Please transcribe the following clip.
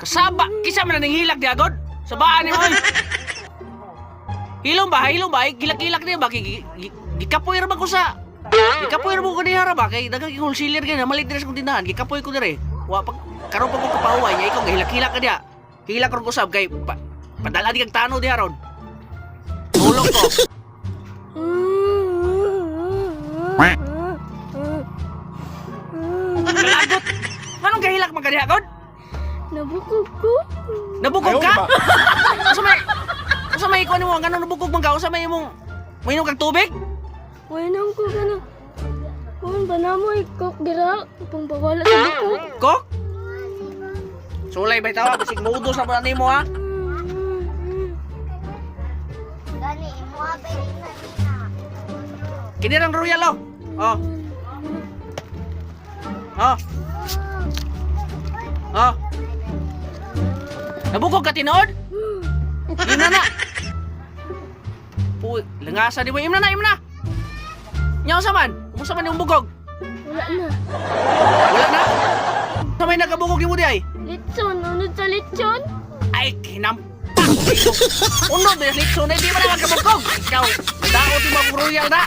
Kasaba, kisa man na ning hilak di agod. Sabaan nimo oy. Hilom ba? Hilom ba? Ay, gilak-gilak niya ba? Gikapoy ra ba ko sa Gikapoy ra mo ko niya ra ba? Kay daghang wholesaler kay namalit diri sa kong tindahan. Gikapoy ko dire. Wa pag karon pa ko kapahuway niya ikaw gihilak-hilak ka diha. Hilak ron ko sab kay padala di kag tano diha ron. Tulog ko. Kalagot. Nganong gahilak man ka diha god? Nabukog ko. Nabukog ka? Asa may ikaw nimo nganong nabukog man ka? Usa may imong mainom kag tubig? Wala ko gana. Kuan ba na mo ikok dira? Pang bawala sa bukog. Ko? Sulay bay tawa bisig muudos na pa nimo ha. Gani, imo ba rin na nina? Kini rang royal oh. Oh. Oh. Oh. Nabukog ka tinuod? Imna na. Puy, langasa di mo imna na imna. Nya unsa man? Kumusta man yung bugog? Wala na. Wala na. Sa may nagabugog nimo di ay? Litson, unod sa litson. Ay, kinampak! Uno, di litso na, di mo na magkabugog! Ikaw, daot yung mga royal na!